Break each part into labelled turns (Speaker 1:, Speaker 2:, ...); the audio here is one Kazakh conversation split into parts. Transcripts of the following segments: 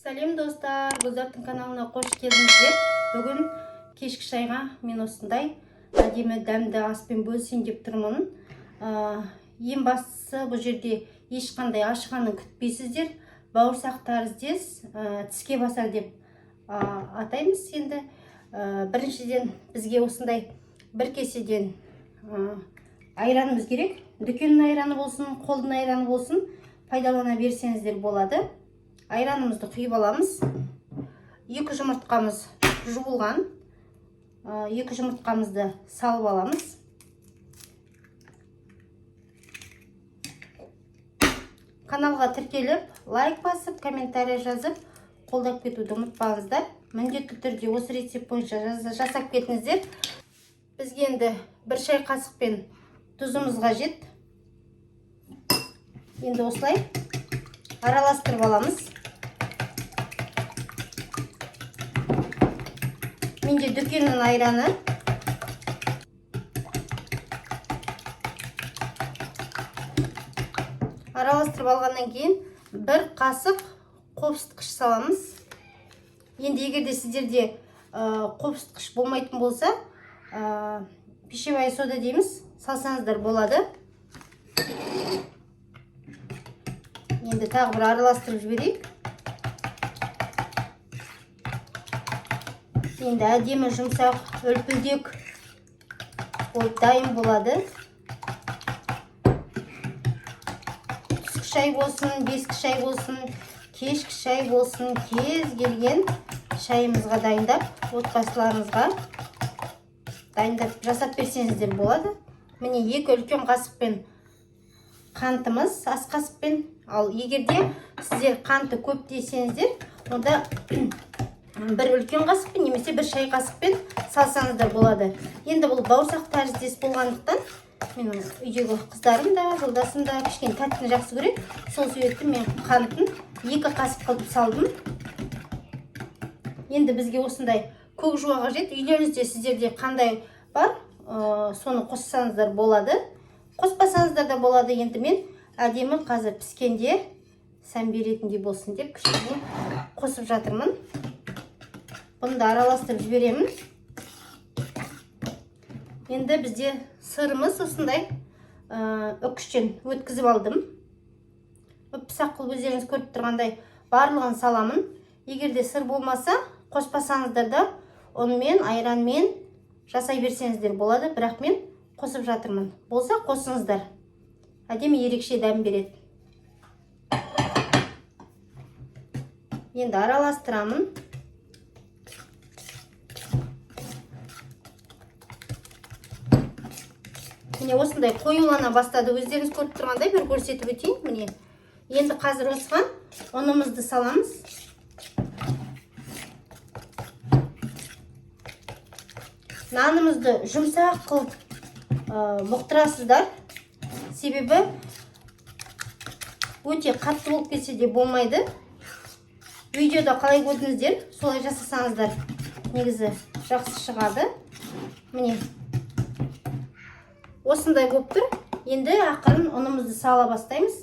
Speaker 1: Сәлем, достар! Гүлзаттың каналына қош келдіңіздер. Бүгін кешкі шайға мен осындай әдемі дәмді аспен бөлісейін деп тұрмын. Ең бастысы, бұл жерде ешқандай ашығанын күтпейсіздер. Бауырсақ тәріздес, тіске басар деп атаймыз енді. Біріншіден, бізге осындай бір кеседен айранымыз керек. Дүкеннің айраны болсын, қолдың айраны болсын, пайдалана берсеңіздер болады. Айранымызды құйып аламыз. Екі жұмыртқамыз жуылған. Екі жұмыртқамызды салып аламыз. Каналға тіркеліп, лайк басып, комментарий жазып, қолдап кетуді ұмытпаңыздар. Міндетті түрде осы рецепт бойынша жасап кетіңіздер. Бізге енді бір шай қасықпен тұзымыз қажет. Енді осылай араластырып аламыз. Менде дүкеннің айраны. Араластырып алғаннан кейін бір қасық қопсытқыш саламыз. Енді егер де сіздерде қопсытқыш болмайтын болса, пищевая сода дейміз, салсаңыздар болады. Енді тағы бір араластырып жіберейік. Енді әдемі жұмсақ, үлпілдек болып дайын болады. Түскі шай болсын, бескі шай болсын, кешкі шай болсын, кез келген шайымызға дайындап, отбасыларыңызға дайындап жасап берсеңіздер болады. Міне, екі үлкен қасықпен қантымыз, ас қасықпен. Ал егер де сіздер қанты көп десеңіздер, онда бір үлкен қасықпен немесе бір шай қасықпен салсаңыздар болады. Енді бұл бауырсақ тәріздес болғандықтан, менің үйдегі қыздарым да, жолдасым да кішкене тәттіні жақсы көреді. Сол себепті мен қантын екі қасық қылып салдым. Енді бізге осындай көк жуа қажет. Үйлеріңізде сіздерде қандай бар, соны қоссаңыздар болады, қоспасаңыздар да болады. Енді мен әдемі қазір піскенде сән беретіндей болсын деп кішкене қосып жатырмын. Бұны да араластырып жіберемін. Енді бізде сырымыз осындай үкіштен өткізіп алдым. Пысақ қылып, өздеріңіз көріп тұрғандай, барлығын саламын. Егер де сыр болмаса, қоспасаңыздар да, ұнмен, айранмен жасай берсеңіздер болады, бірақ мен қосып жатырмын. Болса, қосыңыздар, әдемі ерекше дәм береді. Енді араластырамын. Міне, осындай қоюлана бастады, өздеріңіз көріп тұрғандай. Бір көрсетіп өтейін. Міне, енді қазір осыған ұнымызды саламыз. Нанымызды жұмсақ қылып бұқтырасыздар, себебі өте қатты болып кетсе де болмайды. Видеода қалай көрдіңіздер, солай жасасаңыздар, негізі жақсы шығады. Міне, осындай болып тұр. Енді ақырын ұнымызды сала бастаймыз.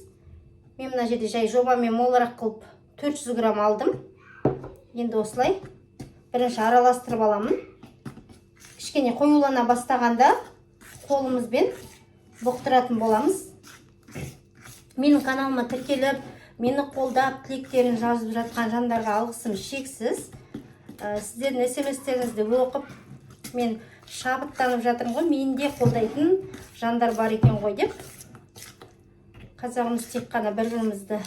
Speaker 1: Мен мына жерде жай жобамен молырақ қылып 400 грамм алдым. Енді осылай бірінші араластырып аламын. Кішкене қоюлана бастағанда қолымызбен бұқтыратын боламыз. Менің каналыма тіркеліп, мені қолдап, тілектерін жазып жатқан жандарға алғысым шексіз. Сіздердің смстеріңізді оқып, мен шабыттанып жатырмын ғой, мені де қолдайтын жандар бар екен ғой деп. Қазағымыз тек қана бір бірімізді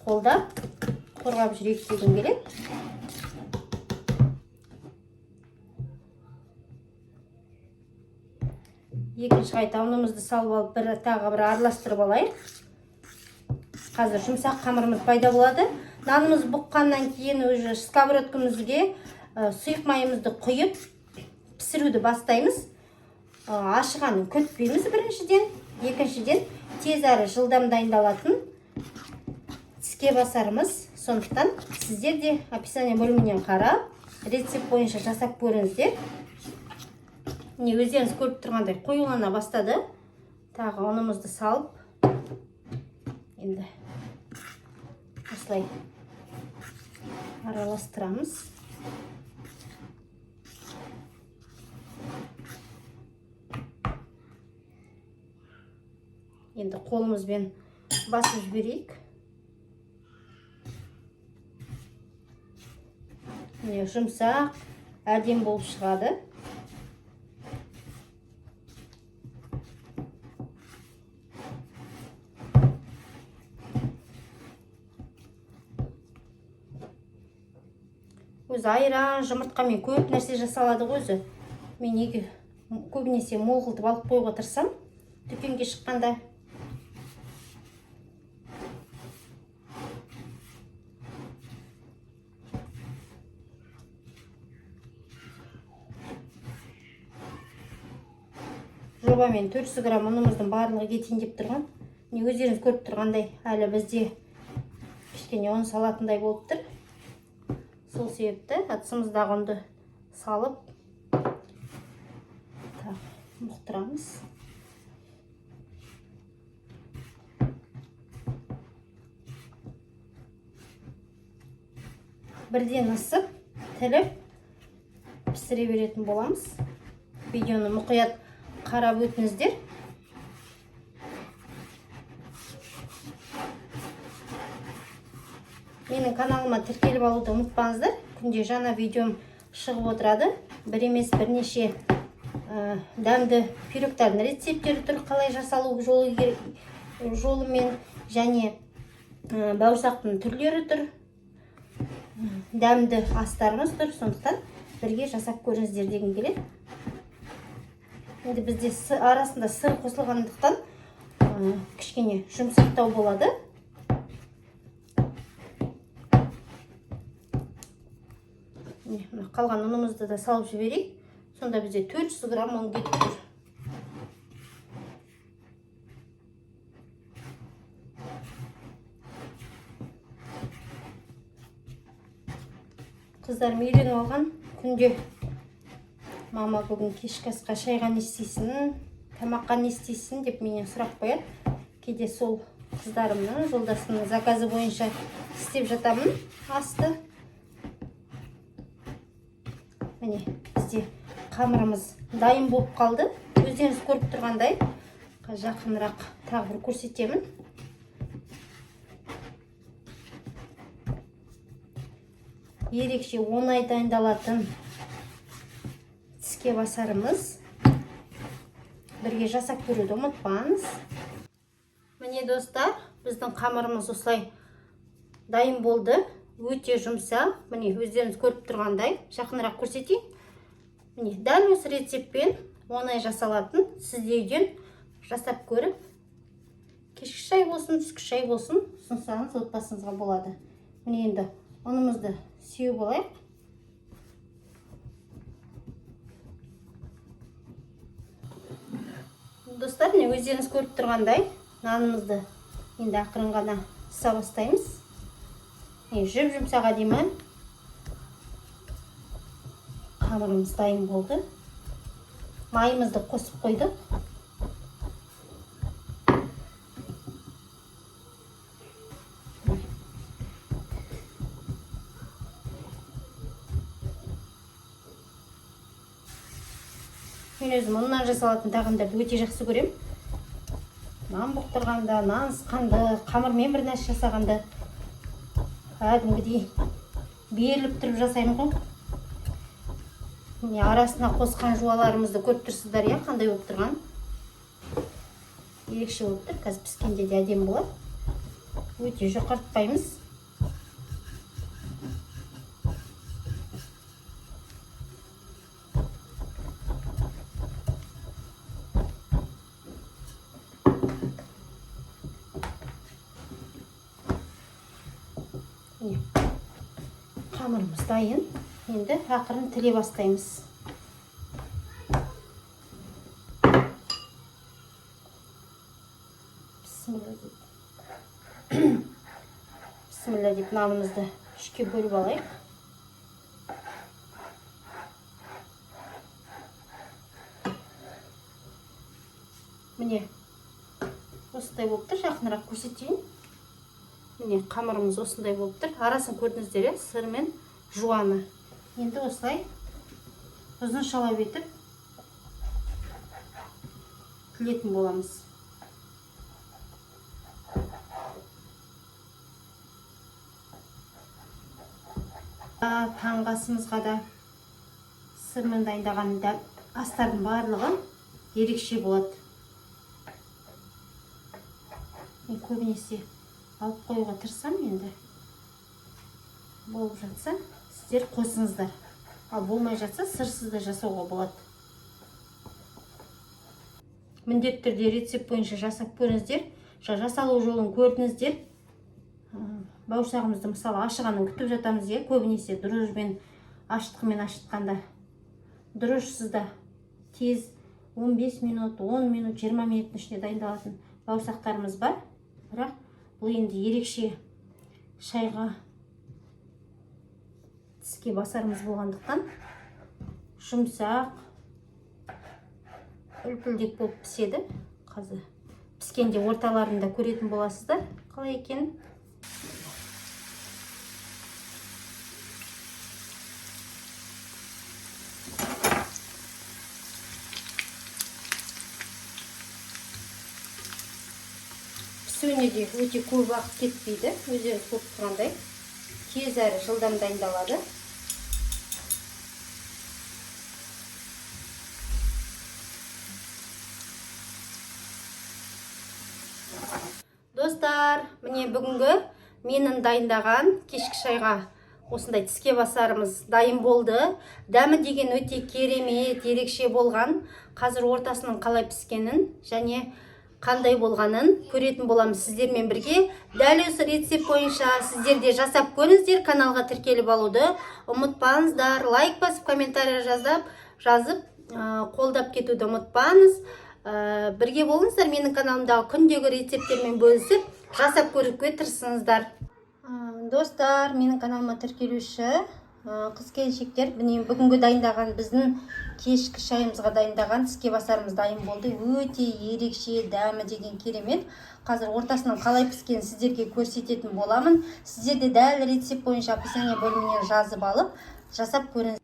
Speaker 1: қолдап, қорғап жүрейік дегім келеді. Екінші қайта ұнымызды салып алып, бір тағы бір араластырып алайық. Қазір жұмсақ қамырымыз пайда болады. Нанымыз бұққаннан кейін уже сковородкамызге сұйық майымызды құйып, пісіруді бастаймыз. Ашығанын күтпейміз біріншіден, екіншіден, тез әрі жылдам дайындалатын тіске басарымыз. Сондықтан сіздер де описание бөлімінен қарап, рецепт бойынша жасап көріңіздер. Міне, өздеріңіз көріп тұрғандай, қоюлана бастады. Тағы ұнымызды салып, енді осылай. Араластырамыз. Енді қолымызбен басып жіберейік. Міне, жұмсақ, әдемі болып шығады. Өзі айран, жұмыртқамен көп нәрсе жасалады ғой өзі. Мен неге көбінесе мол қылтып алып қоюға тырысамын дүкенге шыққанда. Жобамен 400 грамм ұнымыздың барлығы кетейін деп тұрған. Міне, өздеріңіз көріп тұрғандай, әлі бізде кішкене ұн салатындай болып тұр. Сол себепті ыдысымыздағы ұнды салып так бұқтырамыз. Бірден ысып, тіліп пісіре беретін боламыз. Видеоны мұқият қарап өтіңіздер. Менің каналыма тіркеліп алуды ұмытпаңыздар. Күнде жаңа видеом шығып отырады. Бір емес, бірнеше дәмді пирогтардың рецепттері тұр, қалай жасалу жолымен және бауырсақтың түрлері тұр. Дәмді астарымыз тұр, сондықтан бірге жасап көріңіздер дегім келеді. Енді бізде арасында сыр қосылғандықтан кішкене жұмсақтау болады. Міне, мына қалған ұнымызды да салып жіберейік. Сонда бізде 400 грамм ұн кетіп тұр. Қыздарым үйреніп алған, күнде мама бүгін кешкі асқа шайға не істейсің, тамаққа не істейсің деп менен сұрақ қояды. Кейде сол қыздарымның, жолдасымның заказы бойынша істеп жатамын асты. Міне, бізде қамырымыз дайын болып қалды. Өздеріңіз көріп тұрғандай, жақынырақ тағы бір көрсетемін. Ерекше оңай дайындалатын тіске басарымыз. Бірге жасап көруді ұмытпаңыз. Міне, достар, біздің қамырымыз осылай дайын болды. Өте жұмсақ. Міне, өздеріңіз көріп тұрғандай, жақынырақ көрсетейін. Міне, дәл осы рецептпен оңай жасалатын, сіз де үйден жасап көріп, кешкі шай болсын, түскі шай болсын, ұсынсаңыз отбасыңызға болады. Міне, енді ұнымызды сеуіп алайық. Достар, міне, өздеріңіз көріп тұрғандай, нанымызды енді ақырын ғана ыса бастаймыз. Міне, жұп-жұмсақ әдемі қамырымыз дайын болды. Майымызды қосып қойдық. Мен өзім ұннан жасалатын тағамдарды өте жақсы көремін. Нан бұқтырғанда, нан ысқанды, қамырмен бір нәрсе жасағанда кәдімгідей беріліп тұрып жасаймын ғой. Міне, арасына қосқан жуаларымызды көріп тұрсыздар, иә, қандай болып тұрған. Ерекше болып тұр. Қазір піскенде де әдемі болады. Өте жұқартпаймыз. Міне, қамырымыз дайын. Енді ақырын тіле бастаймыз. Бісміллә деп. Бісміллә деп нанымызды үшке бөліп алайық. Міне, осындай болып тұр, жақынырақ көрсетейін. Міне, қамырымыз осындай болып тұр. Арасын көрдіңіздер, иә, сыр мен жуаны. Енді осылай ұзыншалап етіп тілетін боламыз. Таңғы асымызға да сырмен дайындаған астардың барлығы ерекше болады. Мен көбінесе алып қоюға тырысамын, енді болып жатса, сіздер қосыңыздар, ал болмай жатса, сырсыз да жасауға болады. Міндетті түрде рецепт бойынша жасап көріңіздер. Жасалу жолын көрдіңіздер. Бауырсағымызды, мысалы, ашығанын күтіп жатамыз, иә, көбінесе дрожжымен, ашытқымен ашытқанда. Дрожжсыз да тез 15 минут, 10 минут, 20 минуттың ішінде дайындалатын бауырсақтарымыз бар. Бірақ бұл енді ерекше шайға, тіске басарымыз болғандықтан, жұмсақ, үлпілдек болып піседі. Қазір піскенде орталарында көретін боласыздар қалай екенін. Пісуіне де өте көп уақыт кетпейді, өздеріңіз көріп тұрғандай, тез әрі жылдам дайындалады. Достар, міне, бүгінгі менің дайындаған кешкі шайға осындай тіске басарымыз дайын болды. Дәмі деген өте керемет, ерекше болған. Қазір ортасының қалай піскенін және қандай болғанын көретін боламыз сіздермен бірге. Дәл осы рецепт бойынша сіздер де жасап көріңіздер. Каналға тіркеліп алуды ұмытпаңыздар. Лайк басып, комментарий жазып, қолдап кетуді ұмытпаңыз. Бірге болыңыздар, менің каналымдағы күндегі рецепттермен бөлісіп, жасап көруге тырысыңыздар. Достар, менің каналыма тіркелуші қыз келіншектер, міне, бүгінгі дайындаған, біздің кешкі шайымызға дайындаған тіске басарымыз дайын болды. Өте ерекше, дәмі деген керемет. Қазір ортасының қалай піскенін сіздерге көрсететін боламын. Сіздер де дәл рецепт бойынша описание бөлімінен жазып алып, жасап көріңіз.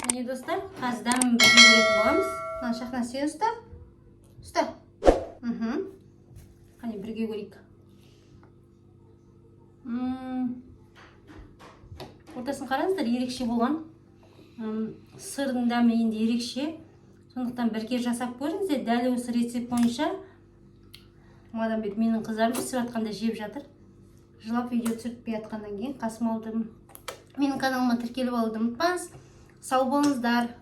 Speaker 1: Міне, достар, қазір дәмін бірге көретін боламыз. Мына, Шахназ, сен ұста, ұста. Қане, бірге көрейік. Ортасын қараңыздар, ерекше болған. Сырдың дәмі енді ерекше, сондықтан бірге жасап көріңіздер дәл осы рецепт бойынша. Мадан бері менің қыздарым пісіп жатқанда жеп жатыр. Жылап видео түсіртпей жатқаннан кейін қасыма алдым. Менің каналыма тіркеліп алуды ұмытпаңыз. Сау болыңыздар.